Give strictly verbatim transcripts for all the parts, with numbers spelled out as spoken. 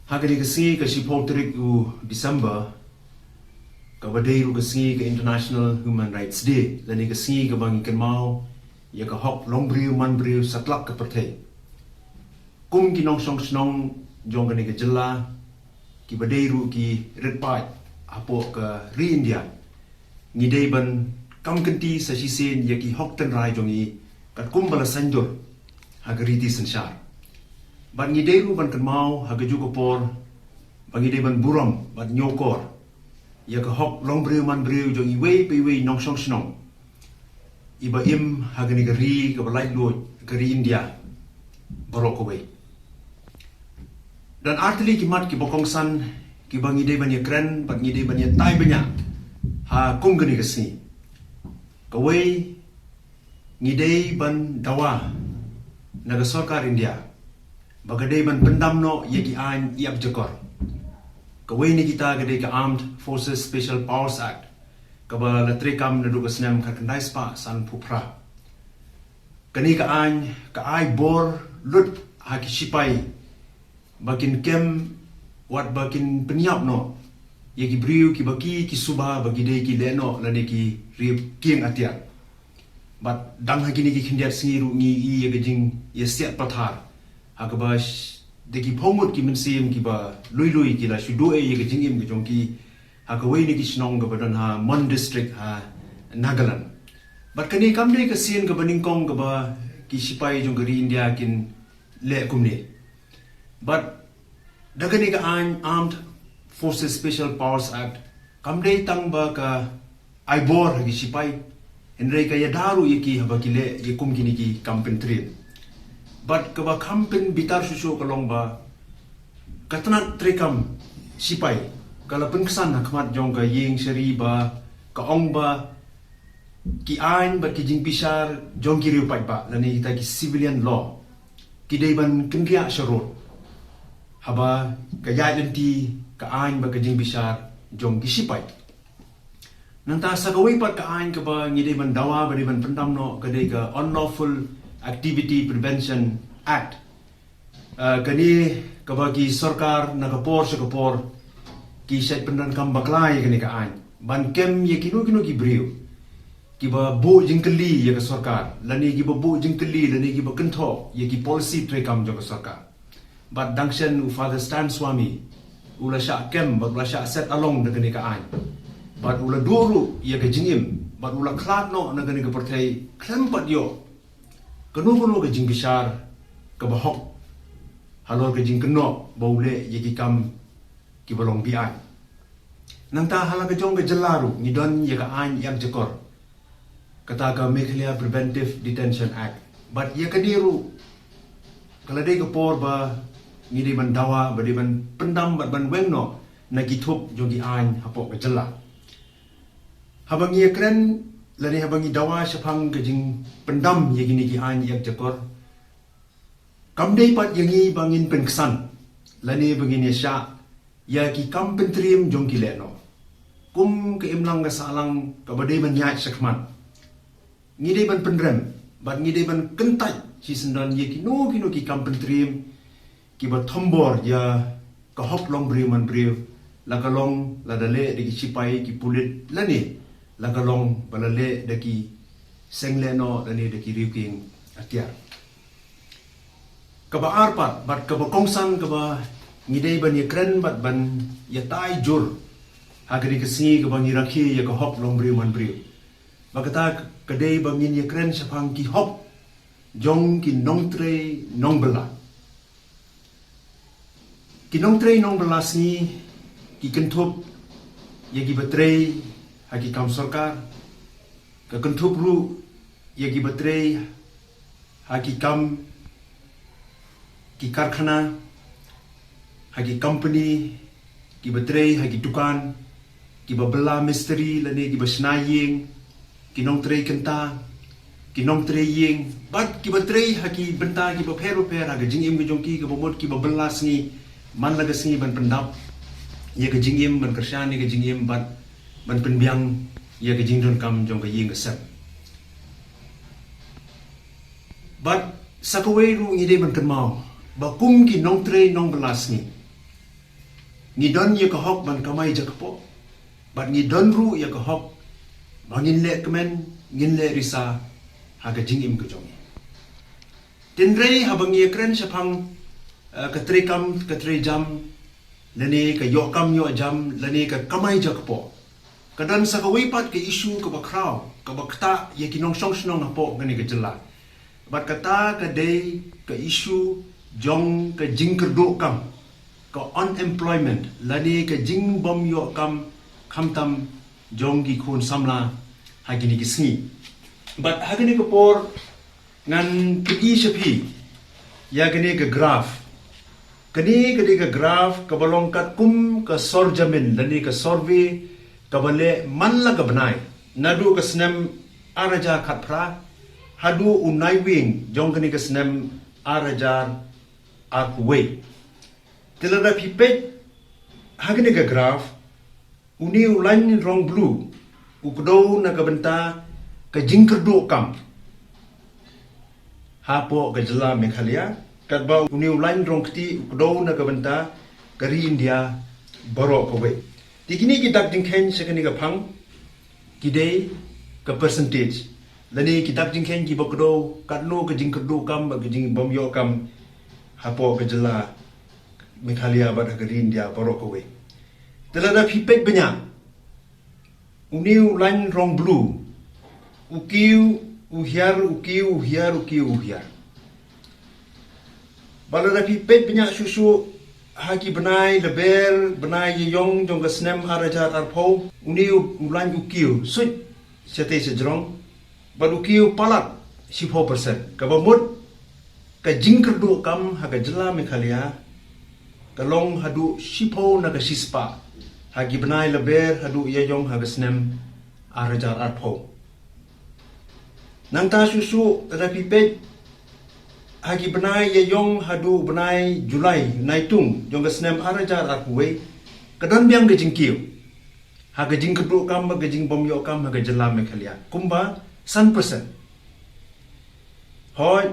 Ha kane ka sngi ka shiphew tarik u December, kaba dei ruh ka sngi ka International Human Rights Day, lane ka sngi kaba ngi kynmaw ïa ka hok long briew man briew satlak ka pyrthei. Kum ki nongshong shnong jong kane ka jylla, kiba dei ruh ki rit paid hapoh ka ri India, ngi dei ban kam kynti sa shisien ïa ki hok tynrai jong ngi katkum ba la saiñdur ha ka riti synshar. Bad ngi dei ruh ban kynmaw ha kajuh ka por ba ngi dei ban burom bad ñiewkor ïa ka hok long briew man briew jong iwei pa iwei nongshong shnong iba im ha kane ka ri kaba laitluid, ka ri India baroh kawei. Don artylli ki mat kiba kongsan kiba ngi dei ban ïakren bad ngi dei ban ïatai bniah ha kum kane ka sngi. Kawei, ngi dei ban dawa na ka sorkar India ba ka dei ban pyndam noh ïa ki aiñ ïap jakor. Kawei na kita ka dei ka Armed Forces Special Powers Act, kaba la treikam naduh ka snem khatkhyndai spah sanphew phra. Kane ka aiñ ka ai bor lut ha ki shipai ba kin kem wat ba kin pynïap noh ïa ki briew kiba ki, ki suba ba ki dei ki leh noh lane ki riewkieng atiar. Bad dang ha kine ki khyndiat sngi ruh ngi ïohi ïa ka jingïasiat pathar ha kaba sh-, da ki phew ngut ki mynsiem kiba lui lui ki la shu duh ïa ka jingim ka jong ki ha kawei na ki shnong kaba don ha Mon District ha Nagaland. Bad kane kam dei ka sien kaba nyngkong kaba ki shipai jong ka ri India kin leh kumne. Bad da kane ka aiñ Armed Forces Special Powers Act kam dei tang ba ka ai bor ha ki shipai, hynrei ka ïada ruh ïa ki haba ki leh ïa kum kine ki kam pyntriem. Bad kaba kham pynbitar shuh shuh ka long ba ka tnat treikam shipai ka la pynksan ha khmat jong ka ïing shari ba ka ong ba ki aiñ bad ki jingbishar jong ki riew paidbah lane kita ki civilian law ki dei ban kynriah sharud haba ka ïaid lynti ka aiñ bad ka jingbishar jong ki shipai. Nangta sa kawei pat ka aiñ kaba ngi dei ban dawa ba dei ban pyndam noh ka dei ka Unlawful Activity Prevention Act. Ah, kane kaba ki sorkar na ka por sha ka por ki shait pyndonkam bakla ïa kane ka aiñ ban kem ïa kino kino ki briew kiba buh jingkylli ïa ka sorkar lane kiba buh jingkylli lane kiba kynthoh ïa ki policy treikam jong ka sorkar. Bad dang shen u Father Stan Swami u la shah kem bad u la shah set along da kane ka aiñ. Bad u la duh ruh ïa ka jingim bad u la khlad noh na kane ka pyrthei khlem pat ïoh kano kano ka jingbishar kaba hok halor ka jingkynnoh ba u leh ïa ki kam kiba long be-aiñ. Nangta ha la ka jong ka jylla ruh ngi don ïa ka aiñ ïap jakor, kata ka Meghalaya Preventive Detention Act. Bad ïa kane ruh ka la dei ka por ba ngi dei ban dawa ba dei ban pyndam bad ban weng noh na ki thup jong ki aiñ hapoh ka jylla. Haba ngi ïakren lane haba ngi dawa shaphang ka jingpyndam ïa kine ki aiñ ïap jakor, kam dei pat ïa ngi ba ngin pynksan lane ba ngin ïashah ïa ki kam pyntriem jong ki lehnoh. Kum ka imlang ka sahlang kaba dei ban ïaid shakhmat, ngi dei ban pynrem bad ngi dei ban kyntait shisyndon ïa kino kino ki kam pyntriem kiba thombor ïa ka hok long briew man briew, la ka long lada leh da ki shipai ki pulit lane la ka long ba la leh da ki seng lehnoh lane da ki riewkieng atiar. Kaba ar pat bad kaba kongsan kaba ngi dei ban ïakren bad ban ïatai jur ha kane ka sngi kaba ngi rakhe ïa ka hok long briew man briew, ba kata ka dei ba ngin ïakren shaphang ki hok jong ki nongtrei nongbylla. Ki nongtrei nongbylla sngi ki kynthup ïa kiba trei ha ki kam sorkar, ka kynthup ruh ïa kiba trei ha ki kam, ki karkhana, ha ki company, kiba trei ha ki dukan, kiba bylla mistri lane kiba shna ïing, ki nongtrei kynta, ki nongtrei ïing bad kiba trei ha ki bynta kiba pher bapher ha ka jingim ka jong ki, kaba mut kiba bylla sngi man la ka sngi ban pyndap ïa ka jingim, ban kyrshan ïa ka jingim bad ban pynbiang ïa ka jingdonkam jong ka ïing ka sem. Bad sa kawei ruh ngi dei ban kynmaw ba kum ki nongtrei nongbylla sngi, Ngi don ïa ka hok ban kamai jakpoh, bad ngi don ruh ïa ka hok ba ngin leh kmen, ngin leh risa ha ka jingim ka jong ngi. Tynrai haba ngi ïa kren shaphang, eh, ka treikam ka treijam, lane ka ïoh kam ïoh jam, lane ka kamai jakpoh, ka don sa kawei pat ka issue kaba khraw, kaba ktah ïa ki nongshong shnong hapoh kane ka jylla. Bad kata ka dei ka issue jong ka jingkyrduh kam, ka unemployment, lane ka jingbym ïoh kam, khamtam jong ki khun samla ha kine ki sngi. Bad ha kane ka por ngan pyni sha phi ïa kane ka graph. Kane ka dei ka graph kaba long katkum ka sorjamin, lane ka survey kaba leh man la ka bnai, naduh ka snem ar hajar khatphra haduh u Naiwieng jong kane ka snem ar hajar arphew wei. Te lada phi peit ha kane ka graph, une u lain rong blue u kdew na ka bynta ka jingkyrduh kam hapoh ka jylla Meghalaya, katba une u lain rong kti u kdew na ka bynta ka ri India baroh kawei. Te kine ki dak jingkheiñ sha kane ka phang ki dei ka percentage, lane ki dak jingkheiñ kiba kdew katno ka jingkyrduh kam bad ka jingbym ïoh kam hapoh ka jylla Meghalaya bad ha ka ri India baroh kawei. Te lada phi peit bniah, une u lain rong blue u kiew u hiar, u kiew u hiar, u kiew u hiar. Bad lada phi peit bniah shuh shuh ha ki bnai Lber, bnai Ïaïong jong ka snem ar hajar arphew, une u lain u kiew suit shatei shajrong, bad u kiew palat shiphew percent. Kaba mut ka jingkyrduh kam ha ka jylla Meghalaya ka long haduh shiphew na ka shispah ha ki bnai Lber haduh Ïaïong ha ka snem ar hajar arphew. Nangta shuh shuh lada phi peit ha ki bnai Ïaïong haduh bnai July, Naitung jong ka snem ar hajar arphew wei, ka don biang ka jingkiew ha ka jingkyrduh kam bad ka jingbym ïoh kam ha ka jylla Meghalaya kumba san percent. Hooid,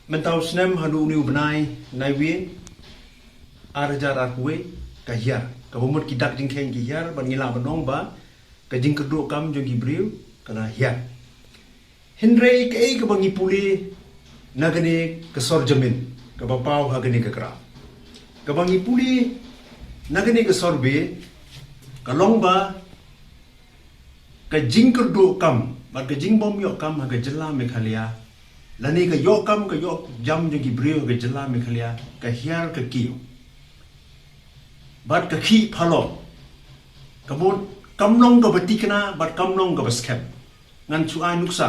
mynta u snem haduh une u bnai Naiwieng ar hajar arphew wei ka hiar. Kaba mut ki dak jingkheiñ ki hiar bad ngi lah ban ong ba ka jingkyrduh kam jong ki briew ka la hiar. Hynrei kaei kaba ngi pule na kane ka sorjamin kaba paw ha kane ka graph, kaba ngi pule na kane ka survey, ka long ba ka jingkyrduh kam bad ka jingbym ïoh kam ha ka jylla Meghalaya, lane ka ïoh kam ka ïoh jam jong ki briew ha ka jylla Meghalaya, ka hiar ka kiew bad ka khih phalor. Ka mut kam long kaba thikna bad kam long kaba skhem. Ngan shu ai nuksa.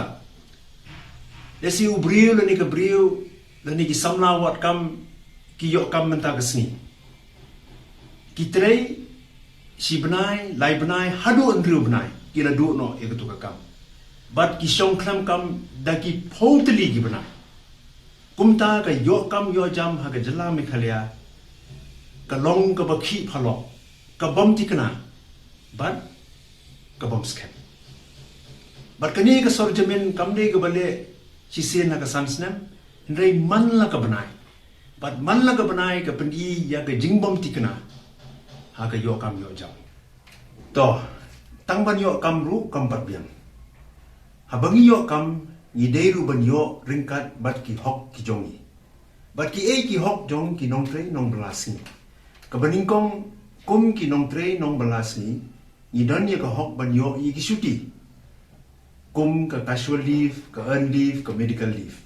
Lehse u briew lane ka briew lane ki samla wad kam ki ïoh kam mynta ka sngi. Ki trei shi bnai, lai bnai, haduh hynriew bnai ki la duh noh ïa katu ka kam. Bad ki shong khlem kam da ki phew tylli ki bnai. Kumta ka ïoh kam ïoh jam ha ka jylla Meghalaya ka long kaba khih phalor, ka bym thikna bad ka bym skhem. Bad kane ka sorjamin kam dei kaba leh shisien ha ka san snem, hynrei man la ka bnai. Bad man la ka bnai ka pyni ïa ka jingbym thikna ha ka ïoh kam ïoh jam. To, tang ban ïoh kam ruh kam pat biang. Haba ngi ïoh kam ngi dei ruh ban ïoh ryngkat bad ki hok ki jong ngi. Bad kiei ki hok jong ki nongtrei nongbylla sngi? Kaba nyngkong, kum ki nongtrei nongbylla sngi ngi don ïa ka hok ban ïoh ïa ki shuti, kum ka casual leave, ka earned leave, ka medical leave.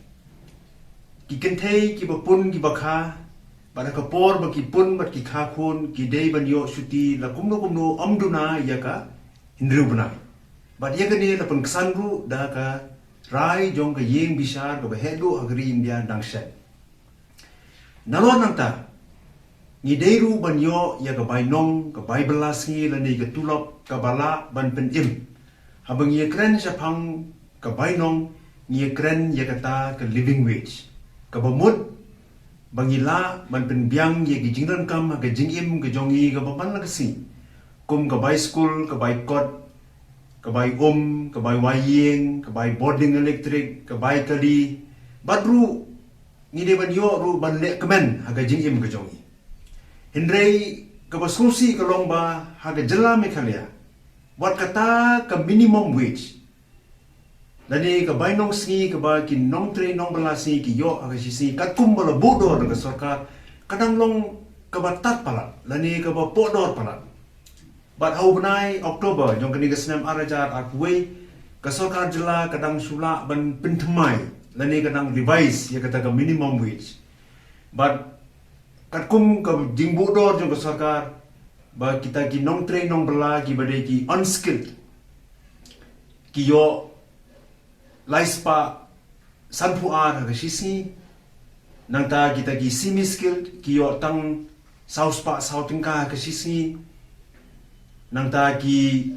Ki kynthei kiba pun kiba kha, bad ha ka por ba ki pun bad ki kha khun, ki dei ban ïoh shuti la kumno kumno ym duna ïa ka hynriew bnai. Bad ïa kane la pynksan ruh da ka rai jong ka ïing bishar kaba heh duh ha ka ri India dang shen. Nalor nangta, ngi dei ruh ban ïoh ïa ka bainong, ka bai bylla sngi lane ka tulop kaba lah ban pynim. Haba ngi ïa kren shaphang ka bainong, ngi ïa kren ïa kata ka living wage, kaba mut ba ngi lah ban pynbiang ïa ki jingdonkam ha ka jingim ka jong ngi kaba man la ka sngi, kum ka bai skul, ka bai kot, ka bai um, ka bai wai ïing, ka bai bording elektrik, ka bai kali. Bad ruh ngi dei ban ïoh ruh ban leh kmen ha ka jingim ka jong ngi. Hynrei kaba sngewsih ka long ba ha ka jylla Meghalaya, wat kata ka minimum wage lane ka bainong sngi kaba ki nongtrei nongbylla sngi ki ïoh ha ka shi sngi katkum ba la buh dor da ka sorkar, ka dang long kaba tad palat lane kaba poh dor palat. Bad ha u bnai October jong kane ka snem ar hajar arphew wei, ka sorkar jylla ka dang shu lah ban pynthymmai lane ka dang revise ïa kata ka minimum wage. Bad katkum ka jingbuh dor jong ka sorkar, ba kita ki nongtrei nongbylla kiba dei ki unskilled ki ïoh lai spah sanphew ar ha ka shi sngi. Nangta kita ki semi skilled ki ïoh tang saw spah saw tyngka ha ka shi sngi. Nangta ki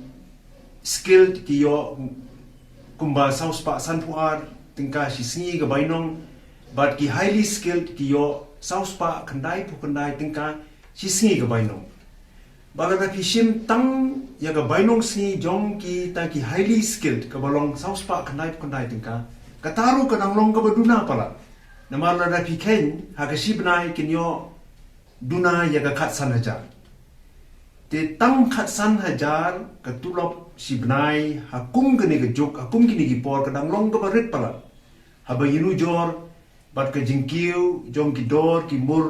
skilled ki ïoh kumba saw spah sanphew ar tyngka shi sngi ka bainong. Bad ki highly skilled ki ïoh saw spah khyndai phew khyndai tyngka shi sngi ka bainong. Bad lada phi shim tang ïa ka bainong sngi jong kita ki highly skilled kaba long saw spah khyndai phew khyndai tyngka, kata ruh ka dang long kaba duna palat. Namar lada phi kheiñ ha ka shi bnai kin ïoh duna ïa ka khatsan hajar. Te tang khatsan hajar ka tulop shi bnai ha kum kane ka juk, ha kum kine ki por ka dang long kaba rit palat. Haba ïanujor bad ka jingkiew jong ki dor ki mur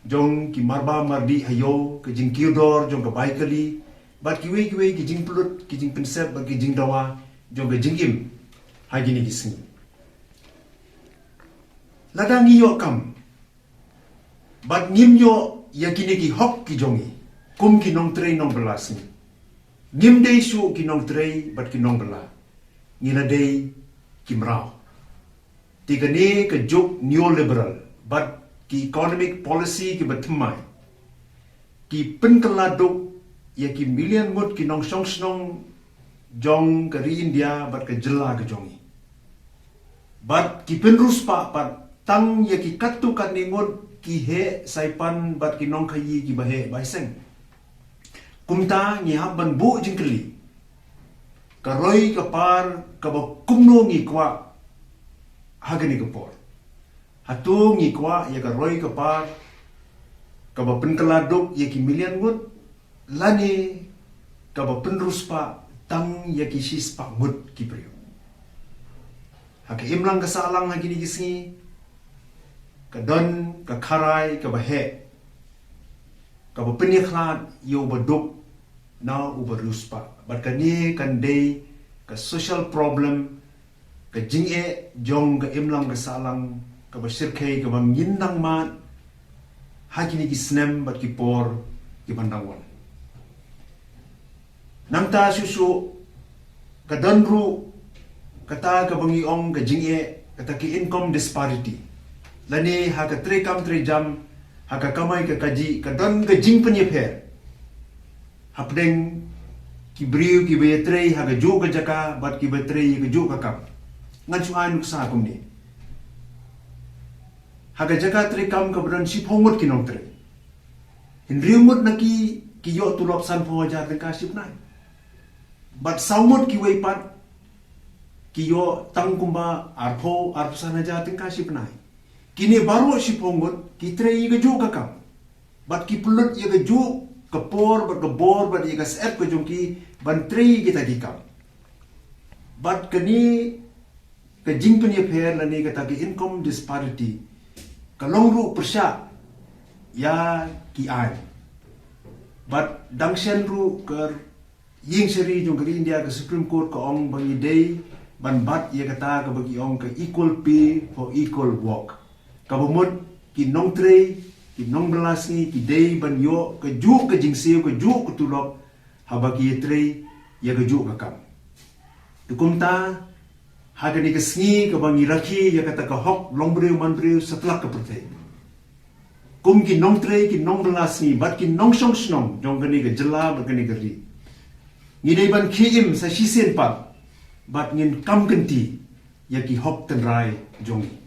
jong ki marba mardih ha ïew, ka jingkiew dor jong ka bai kali, bad kiwei kiwei ki jingpynlut, ki jingpynsep bad ki jingdawa jong ka jingim ha kine ki sngi. Lada ngi ïoh kam bad ngim ïoh ïa kine ki hok ki jong ngi kum ki nongtrei nongbylla sngi, ngim dei shuh ki nongtrei bad ki nongbylla, ngi la dei ki mraw. Te kane ka juk neoliberal bad ki economic policy kiba thymmai ki pynkylla duk ïa ki million ngut ki nongshong shnong jong ka ri India bad ka jylla ka jong ngi. Bad ki pynriewspah pat tang ïa ki katto katne ngut ki heh saipan bad ki nongkhaïi kiba heh bai seng. Kumta ngi hap ban buh jingkylli, ka roi ka par kaba kumno ngi kwah ha kane ka por? Hato ngi kwah ïa ka roi ka par kaba pynkylla duk ïa ki million ngut, lane kaba pynriewspah tang ïa ki shispah ngut ki briew? Ha ka imlang ka sahlang ha kine ki sngi ka don ka kharai kaba heh kaba pynïakhlad ïa uba duk na uba riewspah. Bad kane kan dei ka social problem, ka jingeh jong ka imlang ka sahlang kaba shyrkhei kaba ngin nang mad ha kine ki snem bad ki por kiban dang wan. Nangta shuh shuh ka don ruh kata kaba ngi ong ka jingeh, kata ka income disparity. Lane ha ka treikam treijam, ha ka kamai ka kajih, ka don ka jingpynïapher hapdeng ki briew kiba ïatrei ha kajuh ka jaka bad kiba trei ha kajuh ka kam. Ngan shu ai nuksa kumne. Ha ka jaka treikam kaba don shiphew ngut ki nongtrei, hynriew ngut na ki ki ïoh tulop sanphew hajar tyngka shi bnai. Bad saw ngut kiwei pat ki ïoh tang kumba arphew, arphew san hajar tyngka shi bnai. Kine baroh shiphew ngut ki trei ïa kajuh ka kam. Bad ki pynlut ïa kajuh ka por bad ka bor bad ïa ka syep ka jong ki ban trei ïa kita ki kam. Bad kane ka jingpynïapher lane kata ka income disparity ka long ruh pyrshah ïa ki aiñ. Bad dang shen ruh ka ïing shari jong ka ri India, ka Supreme Court, ka ong ba ngi dei ban bat ïa kata kaba ki ong ka equal pay for equal work. Kaba mut ki nongtrei, ki nongbylla sngi ki dei ban ïoh kajuh ka jingsiew, kajuh ka tulop haba ki ïatrei ïa kajuh ka kam. Te kumta ha kane ka sngi kaba ngi rakhe ïa kata ka hok longbriew manbriew satlak ka pyrthei, kum ki nongtrei, ki nongbylla sngi bad ki nongshong shnong jong kane ka jylla bad kane ka ri, ngi dei ban khie im sa shisien pat bad ngin kam kynti ïa ki hok tynrai jong ngi.